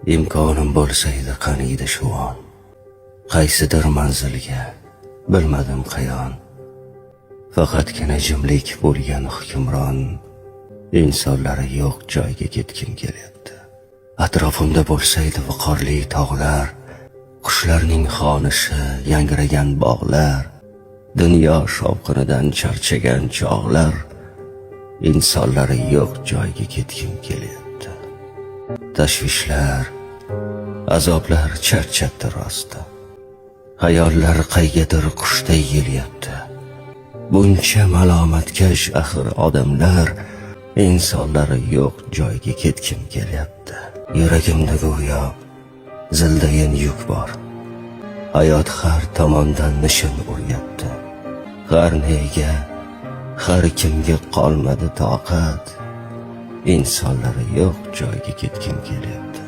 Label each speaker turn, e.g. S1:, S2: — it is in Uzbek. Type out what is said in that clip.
S1: Imkonim bo'lsaydi qaniydi shu on. Qaysidir manzilga, bilmadim qayon. Faqatgina jimlik bo'lgan hukmron, insonlari yo'q joyga ketgim kelyapti. Atrofimda bo'lsaydi viqorli tog'lar, qushlarning xonishi, yangragan bog'lar, dunyo shovqinidan charchagan chog'lar, insonlari yo'q joyga ketgim kelyapti. Tashvishlar, azoblar charchatdi rosti. Hayollar qaygadir qushday yelyapti. Buncha malomatkash axir odamlar, insonlari yo'q joyga ketgim kelyapti. Yuragimda go'yo zildayin yuk bor. Hayot har tomondan nishin uryapti. Har nega, har kimga qolmadi toqat. Insonlari yo'q joyga ketgim kelyapti.